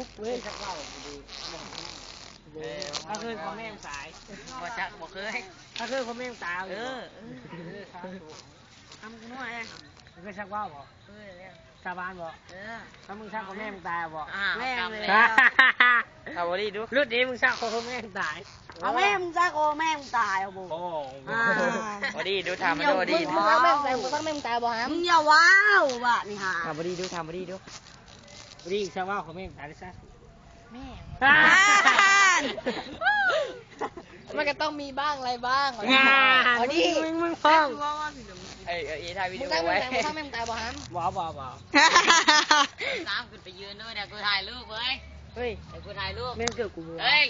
ຮຸກເວີຍ ຈັກເວົ້າບໍ່ດີ. ເອີ ເຂົາເຄີຍຄອມເມັນຕາຍ ບໍ່ຈັກ ບໍ່ເຄີຍ ເຂົາເຄີຍຄອມເມັນຕາຍ ເອີ ເອີ ເອີ ທຳກູນ້ອຍເອີຍ ເຄີຍຊັກເວົ້າບໍ່? ເຄີຍແລ້ວ ສາບານບໍ່? ເອີ ຖ້າມຶງຊັກຄອມເມັນຕາຍບໍ່? ອ່າ ແມ່ນແລ້ວ ເອົາບໍ່ດີດູ ຫຼຸດນີ້ ມຶງຊັກຄອມເມັນຕາຍ ເອົາແມ່ ມຶງຊັກຄອມເມັນຕາຍເອົາບໍ່? ໂອ້ ອ່າ ບໍ່ດີດູ ຖາມມັນດູ ບໍ່ດີ ມຶງຊັກຄອມເມັນຕາຍ ມຶງຊັກຄອມເມັນຕາຍບໍ່ຫຳ? ມຶງຢ່າເວົ້າບາດນີ້ຫາ ຖາມບໍ່ດີດູ ຖາມບໍ່ດີດູ. ບໍ່ດີ ຊັກເວົ້າຄອມເມັນຕາຍຊະ ແມ່ນ ອ່າ ມັນກໍຕ້ອງມີບ້າງອະໄລບ້າງ ອ່າ ເອົາດີ ມຶງ ມຶງ ມຶງຟ້ອງ ເອີຍ ເອີຍ ຖ່າຍວິດີໂອໄວ້ ມຶງຊັກຄອມເມັນຕາຍບໍ່ຫຳ? ບໍ່ ບໍ່ ບໍ່ ສາມ ຂຶ້ນໄປຢືນໂດຍ ດຽວກູຖ່າຍຮູບເວີຍ ເຮີ້ຍ ດຽວກູຖ່າຍຮູບ ແມ່ນເກີດກູບໍ່ ເຮີ້ຍ.